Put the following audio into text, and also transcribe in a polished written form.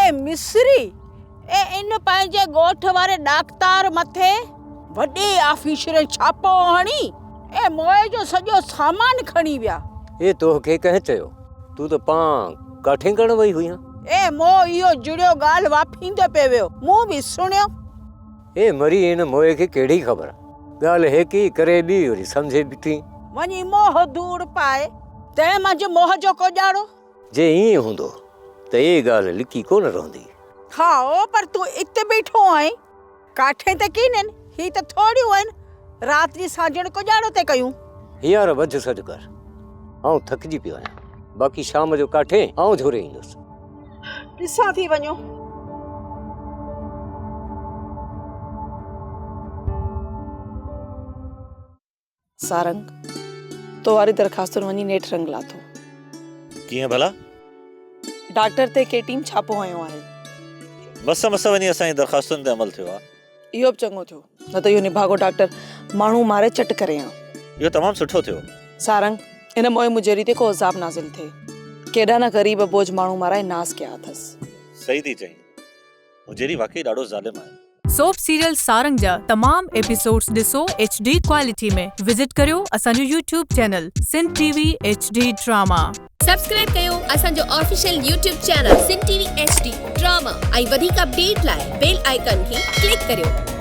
اي مصري، اي ان پنهنجي ڳوٺ واري ڏاڪتار مٿي وڏي آفيشرن ڇاپو هڻي اي موئي جو سڄو سامان کڻي ويا. اي توکي ڪنهن چيو؟ تون ته پان ڪاٺين ڪرڻ وئي هئين. اي مون اهو جڙيو ڳالهه واڦيندو پئي ويو، مون به سڻيو. اي مري ان موئي کي ڪهڙي خبر. ڳالهه هيڪي ڪري ٻي وري سمجهي به ٽين. وڃي موهه ڌوڙ پائي، تنهن منجهه موهه جو ڪوڄاڙو. جي ائين هوندو ته اي ڳالهه لڪي ڪونه رهندي. هائو، پر تون ات بيٺو آهين. ڪاٺين ته ڪينهن، هي ته ٿوريون آهن، رات جي سانجڻ ڪڄاڙو تي ڪيون. هينئر وجهه سڏ ڪر، آئون ٿڪجي پيو آهيان، باقي شام جو ڪاٺين آئون جهوري ايندس. ڏسان ٿي وڃو. سارنگ، تو واري درخواستن وڃي نيٺ رنگ لاٿو. ڪيئن ڀلا؟ ڊاڪٽر تي ڪي ٽيم ڇاپو هنيو آهي. مس مس وڃي اسان جي درخواستن تي عمل ٿيو آ. اهو به چڱو ٿيو، نه ته اهو نڀاڳو ڊاڪٽر ماڻهو ماري چٽ ڪري ها. اهو تمام سٺو ٿيو. سارنگ، ان موئي مجيري تي ڪو عذاب نازل ٿئي. ڪيڏا نه غريب اٻوجهه ماڻهو مارائي ناس ڪيا اٿس. صحيح ٿي چئين. مجيري واقعي ڏاڍو ظالم آهي. سوپ سيريل سارنگ جا تمام ايپيسوڊز ڏسو ايڇ ڊي ڪوالٽي ۾ وزٽ ڪريو اسان جو YouTube channel Sindh T V H D drama. Subscribe ڪيو اسان جو official YouTube channel Sindh T V H D drama ۽ وڌيڪ اپڊيٽ لاء بيل آئيڪان کي ڪلڪ ڪريو.